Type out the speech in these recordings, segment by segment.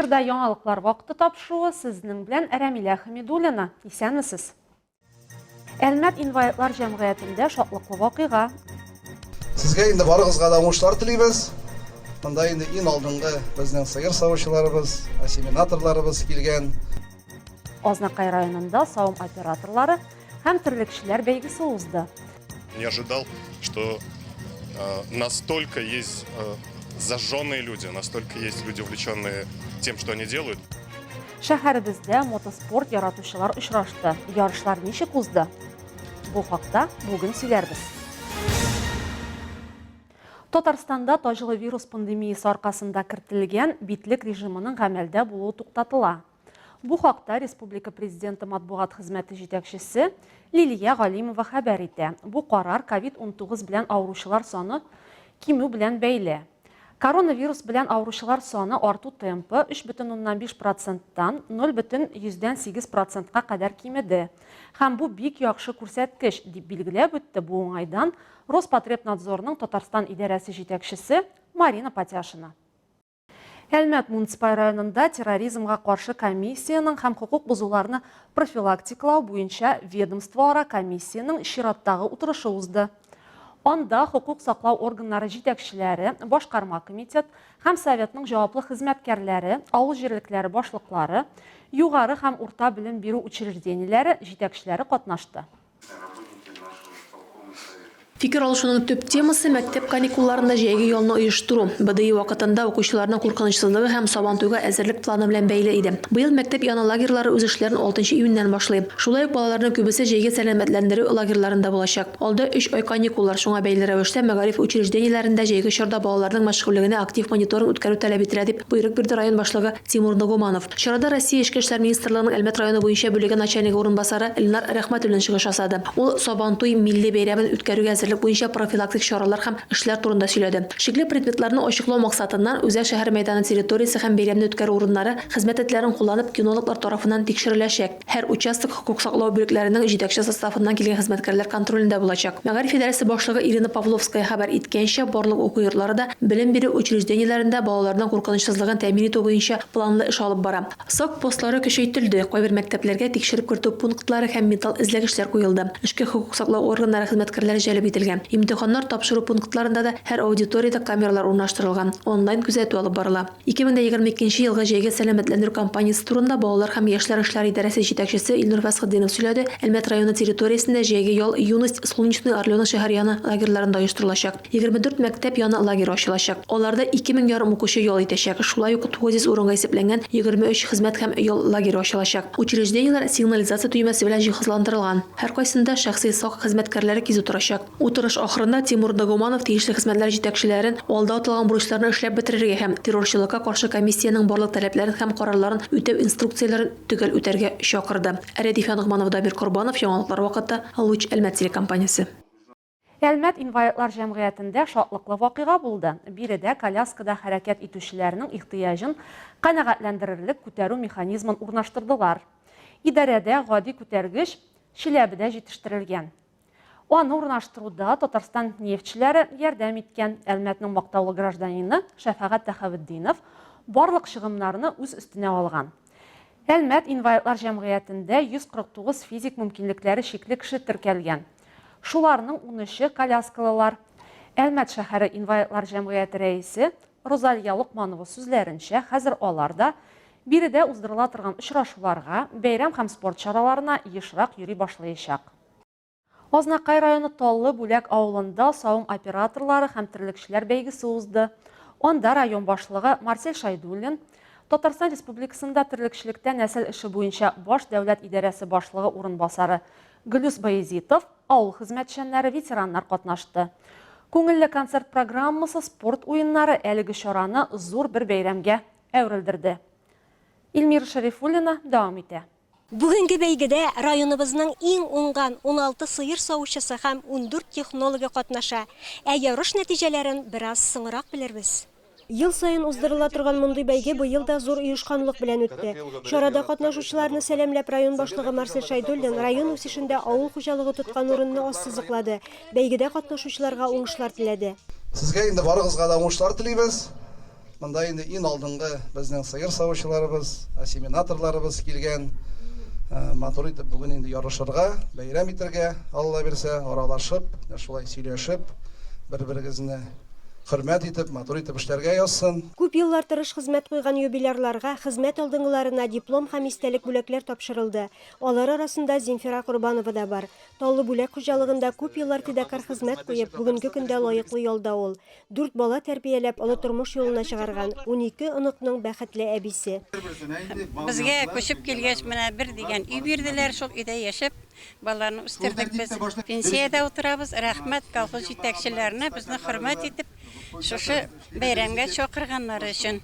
Эфирда яңалыклар вакыты тапшыруы сезнең белән Рәмилә Хәмидуллина. Исәнмесез. Әлмәт инвалидлар җәмгыятендә шатлыклы вакыйга. Сезгә инде барыгызга да уңышлар телибез. Монда инде иң алдынгы безнең сыер савучыларыбыз, осеменаторларыбыз килгән. Азнакай районында савым операторлары һәм терлекчеләр бәйгесе узды. Не ожидал, что настолько есть зажженные люди, настолько есть люди, увлеченные тем, что они делают. Шәһәребездә мотоспорт яратучылар очрашты. Ярышлар ничек узды? Бу хакта бүген сөйләрбез. Татарстанда таҗлы вирус пандемиясе аркасында кертелгән битлек режимының гамәлдә булуы туктатыла. Бу хакта республика Президенты матбугат хезмәте җитәкчесе Лилия Галимова хәбәр итә. Бу карар ковид-19 белән авыручылар саны кимү белән бәйле. Коронавирус белән авыручылар саны арту темпы 3,5 проценттан 0,8 процентка кадәр кимеде. Һәм бу бик яхшы күрсәткеч, дип билгеләп үтте бу уңайдан Роспотребнадзорның Татарстан идарәсе җитәкчесе Марина Патяшина. Әлмәт муниципаль районында терроризмга каршы комиссиянең һәм хокук бозуларны профилактикалау буенча ведомствоара комиссиянең чираттагы утырышы узды. Анда хокук саклау органнары җитәкчеләре, башкарма комитет һәм советның җаваплы хезмәткәрләре, авыл җирлекләре башлыклары, югары һәм урта белем бирү учреждениеләре җитәкчеләре катнашты. Фикер алышуның төп темасы, мәктәп каникулларында җәйге ялны оештыру, БДИ вакытында укучыларның куркынычсызлыгы һәм Сабантуйга әзерлек планы белән бәйле иде. Быел мәктәп яны лагерьлары үз эшләрен алтынчы июньнән башлый. Шулай ук балаларның күбесе җәйге сәламәтләндерү лагерьларында булачак. Алда өч ай каникуллар, шуңа бәйле рәвештә мәгариф учреждениеләрендә җәйге чорда балаларның мәшгульлегенә актив мониторинг үткәрү таләп ителә, дип боерык бирде район башлыгы Тимур Нагуманов. Чарада Россия Эчке эшләр министрлыгының Әлмәт районы буенча бүлеге начальнигы урынбасары Ленар Рәхмәтуллин чыгыш ясады. Ул Сабантуй милли бәйрәмен үткәрүгә әзерлек буенча профилактик чаралар һәм эшләр турында сөйләде. Шикле предметларны ачыклау максатыннан, Үзәк шәһәр мәйданы территориясе һәм бәйрәмне үткәрү урыннары хезмәт этләрен кулланып кинологлар тарафыннан тикшереләчәк. Һәр участок хокук саклау бүлекләренең җитәкче составыннан килгән хезмәткәрләр контролендә булачак. Мәгариф идарәсе башлыгы Ирина Павловская хәбәр иткәнчә, барлык уку йортлары да белем бирү учреждениеләрендә балаларның куркынычсызлыгын тәэмин итү буенча планлы эш алып бара. Сак постлары көчәйтелде, кайбер мәктәпләргә тикшереп кертү пунктлары һәм металл эзләгечләр куелды. Эшкә хокук саклау органнары хезмәткәрләре җәлеп ителгән. Имтиханнар тапшыру пунктларында да һәр аудиториядә камералар урнаштырылган, онлайн күзәтү алып барыла. 2022 нче елгы җәйге сәламәтләндерү кампаниясе турында Балалар һәм яшьләр эшләре идарәсе җитәкчесе Илнур Фәсхетдинов сөйләде. Әлмәт районы территориясендә җәйге ял Юность, Солнечный Орленок шәһәр яны лагерьларында оештырылачак. 24 мәктәп яны лагеры ачылачак. Аларда 2000 ярым укучы ял итәчәк. Шулай ук 900 урынга исәпләнгән 23 хезмәт һәм ял лагере ачылачак. Учреждениеләр сигнализация төймәсе белән җиһазландырылган. Һәркайсында шәхси сак хезмәткәрләре кизү торачак. Утырыш ахырында Тимур Нагуманов тиешле хезмәтләр җитәкчеләрен алда аталган бурычларны эшләп бетерергә һәм террорчылыкка каршы комиссиянең барлык таләпләрен һәм карарларын үтәү инструкцияләрен төгәл үтәргә чакырды. Рәдифә Ногманов, Дамир Корбанов, Яңалыклар вакыты, Луч Әлмәт телекомпаниясе. Әлмәт инвалидлар җәмгыятендә шатлыклы вакыйга булды. Биредә коляскада хәрәкәт итүчеләрнең ихтыяҗын канәгатьләндерерлек күтәрү механизмын урнаштырдылар. Идарәдә гади күтәргеч Чиләбедә җитештерелгән. Аны урнаштыруда Татарстан нефтьчеләре ярдәм иткән. Әлмәтнең мактаулы гражданины Шәфәгать Тәхәветдинов барлык чыгымнарны үз өстенә алган. Әлмәт инвалидлар җәмгыятендә 149 физик мөмкинлекләре чикле кеше теркәлгән. Шуларның унөче, коляскалылар. Әлмәт шәһәре инвалидлар җәмгыяте рәисе Розалия Локманова сүзләренчә, хәзер алар да биредә уздырыла торган очрашуларга, бәйрәм һәм спорт чараларына ешрак йөри башлаячак. Азнакай районы Таллы Бүләк авылында савым операторлары һәм терлекчеләр бәйгесе узды. Анда район башлыгы Марсель Шәйдуллин, Татарстан Республикасында терлекчелектә нәсел эше буенча баш дәүләт идарәсе башлыгы урынбасары Гөлүс Баязитов, авыл хезмәтчәннәре, ветераннар катнашты. Күңелле концерт программасы, спорт уеннары әлеге чараны зур бер бәйрәмгә әверелдерде. Эльмира Шәрифуллина дәвам итә. Бүгенге бәйгедә районыбызның иң уңган 16 сыер савучысы һәм 14 технологы катнаша. Ә ярыш нәтиҗәләрен бераз соңрак белербез. Ел саен уздырыла торган мондый бәйге быел да зур оешканлык белән үтте. Чарада катнашучыларны сәламләп район башлыгы Марсель Шәйдуллин район үсешендә авыл хуҗалыгы тоткан урынны ассызыклады, бәйгедә катнашучыларга уңышлар теләде. Сезгә инде барыгызга да уңышлар телибез. Монда инде иң алдынгы безнең сыер савучыларыбыз, осеменаторларыбыз килгән. Матур итеп бүген инде ярышырга, бәйрәм итәргә, Алла бирсә, аралашып, шулай сөйләшеп, бер-берегезне хөрмәт итеп, матур итеп эшләргә язсын. Күп еллар тырыш хезмәт куйган юбилярларга, хезмәт алдынгыларына диплом һәм истәлек бүләкләр тапшырылды. Алар арасында Земфира Корбанова да бар. Таллы Бүләк хуҗалыгында күп еллар фидакарь хезмәт куеп, бүгенге көндә лаеклы ялда ул. Дүрт бала тәрбияләп, олы тормыш юлына чыгарган, 12 оныкның бәхетле әбисе. Безгә күчеп килгәч, менә бер дигән өй бирделәр, шул өйдә яшәп, балаларны үстердек без. Пенсиядә утырабыз, рәхмәт колхоз җитәкчеләренә, безне хөрмәт итеп, шушы бәйрәмгә чакырганнары өчен.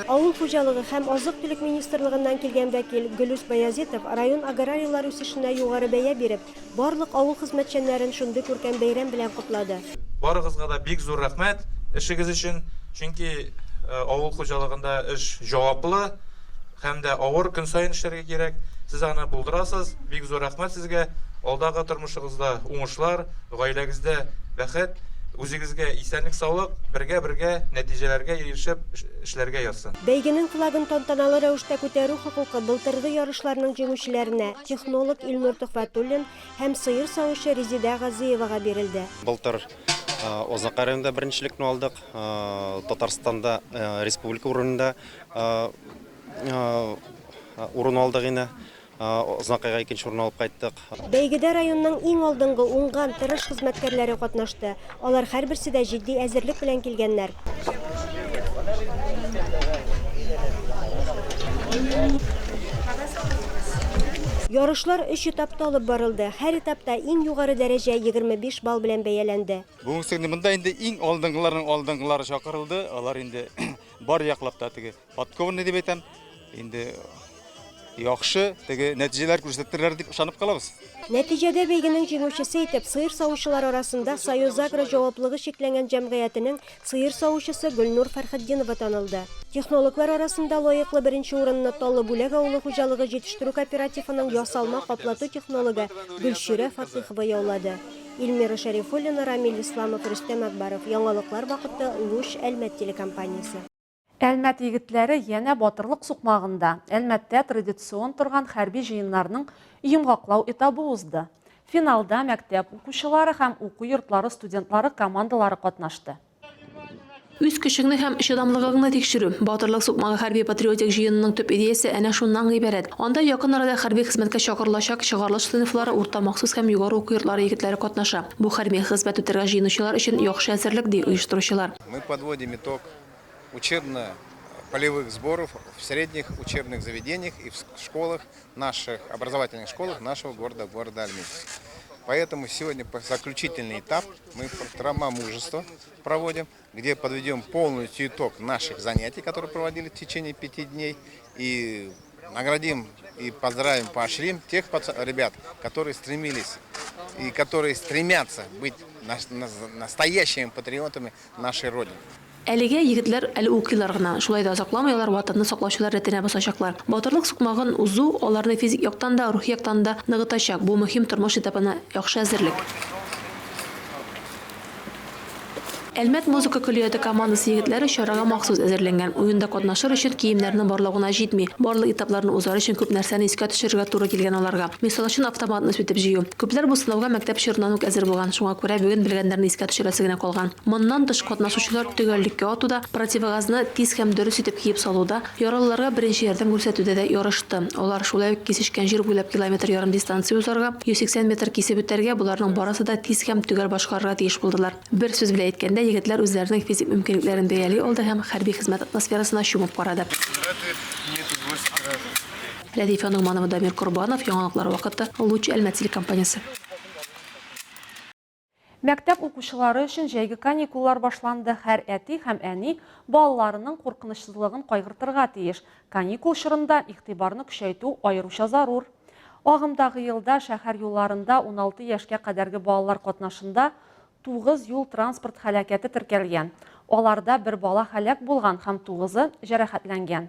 Авыл хуҗалыгы һәм азык-төлек министрлыгыннан килгән вәкил Гөлүс Баязитов район аграрийлар үсешенә югары бәя биреп, барлык авыл хезмәтчәннәрен шундый күркәм бәйрәм белән котлады. Барыгызга да бик зур рәхмәт эшегез өчен, чөнки авыл хуҗалыгында эш җаваплы һәм дә авыр, көн саен эшләргә кирәк. Сез аны булдырасыз, бик зур рәхмәт сезгә. Алдагы тормышыгызда уңышлар, гаиләгездә бәхет, үзегезгә исәнлек-саулык, бергә-бергә нәтиҗәләргә ирешеп эшләргә язсын. Бәйгенең флагын тантаналы рәвештә күтәрү хокукы былтыргы ярышларның җиңүчеләренә, технолог Илнур Төхвәтуллин һәм сыер савучы Резидә Газыевага бирелде. Былтыр Азнакай районында беренчелекне алдык, Татарстанда республика уровеньда урын алдык инде. Азнакайга икенче урын алып кайттык. Бәйгедә районның иң алдынгы, уңган, тырыш хезмәткәрләре катнашты. Алар һәрберсе дә җитди әзерлек белән килгәннәр. Ярышлар өч этапта алып барылды. Һәр этапта иң югары дәрәҗә 25 балл белән бәяләнде. Бүгенге көндә монда инде иң алдынгыларның алдынгылары чакырылды. Алар инде бар яклап та теге Подкованный дип әйтәм. Инде яхшы теге нәтиҗәләр күрсәтерләр дип ышанып калабыз. Нәтиҗәдә бәйгенең җиңүчесе итеп сыер савучылар арасында Союзагро җаваплыгы чикләнгән җәмгыятенең сыер савучысы Гөлнур Фәрхетдинова танылды. Технологлар арасында лаеклы беренче урынны Таллы Бүләк авылы хуҗалыгы җитештерү кооперативының ясалма каплату технологы Гөлчирә Фатыйхова яулады. Эльмира Шәрифуллина, Рамил Исламов, Рөстәм Әкбаров. Яңалыклар вакыты, Луч, Әлмәт телекомпаниясе. Әлмәт егетләре янә батырлык сукмагында. Әлмәттә традицион торган хәрби җыеннарның йомгаклау этабы узды. Финалда мәктәп укучылары һәм уку йортлары студентлары командалары катнашты. Үз көчеңне һәм чыдамлыгыңны тикшерү. Батырлык сукмагы хәрби-патриотик җыенының төп идеясе әнә шуннан гыйбарәт. Анда якын арада хәрби хезмәткә чакырылачак чыгарылыш сыйныфлары, урта махсус һәм югары уку йортлары егетләре катнаша. Бу хәрби хезмәт үтәргә җыенучылар өчен яхшы әзерлек, ди оештыручылар. Мы подводим итог учебно-полевых сборов в средних учебных заведениях и в школах наших, образовательных школах нашего города, города Альметьевск. Поэтому сегодня заключительный этап мы программа мужества проводим, где подведем полностью итог наших занятий, которые проводили в течение пяти дней, и наградим и поздравим, поощрим тех ребят, которые стремились и которые стремятся быть настоящими патриотами нашей Родины. Әлегә егетләр әле укыйлар гына. Шулай да озакламый алар Ватанны саклаучылар рәтенә басачаклар. Батырлык сукмагын узу аларны физик яктан да, рухи яктан да ныгытачак. Бу мөһим тормыш этабына яхшы әзерлек. Әлмәт музыка көллияте командасы егетләре чарага махсус әзерләнгән. Уенда катнашыр өчен киемнәрне барлау гына җитми. Барлык этапларны узар өчен күп нәрсәне искә төшерергә туры килгән аларга. Мисал өчен, автоматны сүтеп җыю. Күпләр бу сынауга мәктәп чорыннан ук әзер булган, шуңа күрә бүген белгәннәрне искә төшерәсе генә калган. Моннан тыш, катнашучылар төгәллеккә атуда, противогазны тиз һәм дөрес итеп киеп салуда, яралыларга беренче ярдәм күрсәтүдә дә ярышты. Алар шулай ук кисешкән җир буйлап километр ярым дистанция узарга, 180 метр кисеп үтәргә, боларның барысы да тиз һәм төгәл башкарырга тиеш булдылар. Бер сүз белән әйткәндә, егетләр үзләренең физик мөмкинлекләрен бәяли алды һәм хәрби хезмәт атмосферасына чумып карады. Рәдифә Ногманова, Дамир Корбанов, Яңалыклар вакыты, Луч Әлмәт телекомпаниясе. Мәктәп укучылары өчен җәйге каникуллар башланды. Һәр әти һәм әни балаларының куркынычсызлыгын кайгыртырга тиеш. Каникул чорында игътибарны көчәйтү аеруча зарур. Агымдагы елда шәһәр юлларында 16 яшькә кадәрге балалар катнашында Тугыз юл-транспорт һәлакәте теркәлгән, аларда бер бала һәлак булган һәм тугызы җәрәхәтләнгән.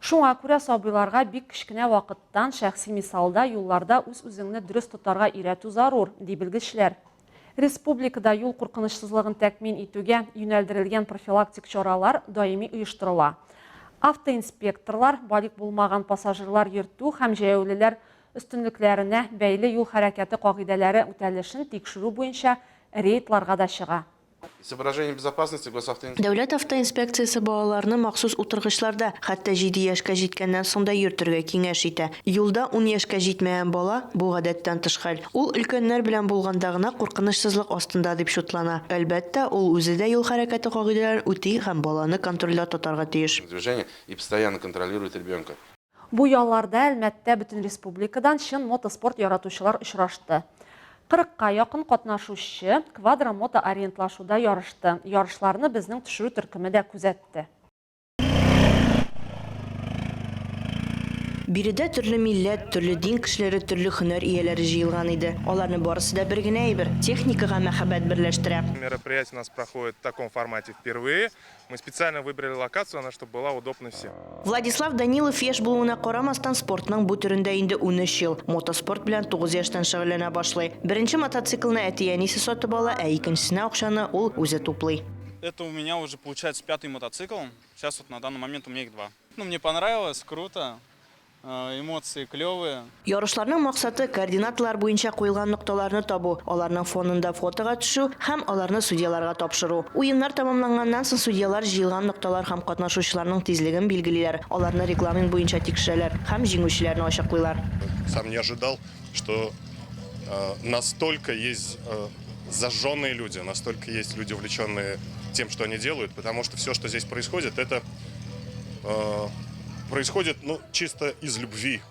Шуңа күрә сабыйларга бик кечкенә вакыттан шәхси мисалда юлларда үз-үзеңне дөрес тотарга өйрәтү зарур, ди белгечләр. Республикада юл куркынычсызлыгын тәэмин итүгә юнәлдерелгән профилактик чаралар даими оештырыла. Автоинспекторлар балигъ булмаган пассажирлар йөртү һәм җәяүлеләр өстенлекләренә бәйле юл хәрәкәте кагыйдәләре үтәлешен тикшерү буенча рейдларга да чыга. Соображения безопасности госавтоинспекция. Дәүләт автоинспекциясе балаларны махсус утыргычларда, хәтта җиде яшькә җиткәннән соң да йөртергә киңәш итә. Юлда ун яшькә җитмәгән бала, бу гадәттән тыш хәл. Ул өлкәннәр белән булганда гына куркынычсызлык астында дип чутлана. Әлбәттә, ул үзе дә юл хәрәкәте кагыйдәләрен үти һәм баланы контрольдә тотарга тиеш. Движения и постоянно контролирует ребенка. Бу ялларда Әлмәттә бөтен республикадан чын мотоспорт яратучылар очрашты. Кырыкка якын катнашучы квадромотоориентлашуда ярышты. Ярышларны безнең төшерү төркеме дә күзәтте. Биредә төрле милләт, төрле дин кешеләре, төрле һөнәр ияләре җыелган иде. Аларны барысы да бер генә әйбер, техникага мәхәббәт берләштерә. Мероприятие у нас проходит в таком формате впервые. Мы специально выбрали локацию, она чтобы была удобна всем. Владислав Данилов яшь булуына карамастан, спортның бу төрендә инде 13 ел. Мотоспорт белән 9 яшьтән шөгыльләнә башлый. Беренче мотоциклны әти-әнисе сатып ала, ә икенчесенә акчаны ул үзе туплый. Это у меня уже получается пятый мотоцикл. Сейчас вот на данный момент у меня их два. Ну, мне понравилось, круто. Э, эмоции клевые. Ярышларның максаты, координаталар буенча куелган нокталарны табу, аларның фонында фотога төшү һәм аларны судьяларга тапшыру. Уеннар тәмамланганнан соң судьялар җыелган нокталар һәм катнашучыларның тизлеген билгелиләр, аларны регламент буенча тикшерәләр һәм җиңүчеләрне ачыклыйлар. Сам не ожидал, что э, настолько есть э, зажженные люди, настолько есть люди, увлеченные тем, что они делают, потому что все, что здесь происходит, это происходит, ну, чисто из любви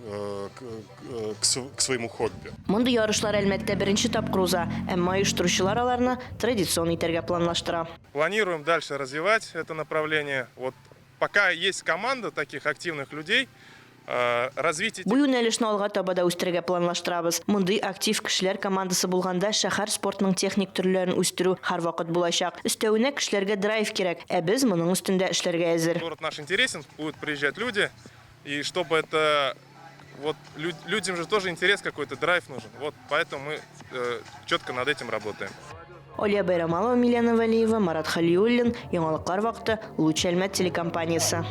к, к, к своему хобби. Мондый ярышлар Әлмәттә беренче тапкыр уза, әмма оештыручылар аларны традицион итәргә планлаштыра. Планируем дальше развивать это направление. Вот пока есть команда таких активных людей, развитие... Бу юнәлешне алга таба да үстерергә планлаштырабыз. Мондый актив кешеләр командасы булганда шәһәр спортның техник төрләрен үстерү һәрвакыт булачак. Өстәвенә кешеләргә драйв кирәк, ә без моның өстендә эшләргә әзер. Город наш интересен, будут приезжать люди, и чтобы это вот людям же тоже интерес какой-то, драйв нужен. Вот поэтому мы четко над этим работаем. Алия Байрамалова, Милена Вәлиева, Марат Халиуллин. Яңалыклар вакыты, Луч Әлмәт телекомпаниясе.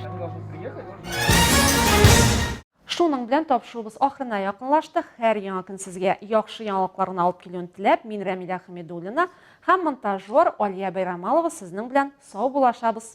Шуның белән тапшыруыбыз ахырына якынлашты. Һәр яңа көн сезгә яхшы яңалыклар гына алып килүен теләп, мин Рәмилә Хәмидуллина һәм монтажер Алия Байрамалова сезнең белән саубуллашабыз.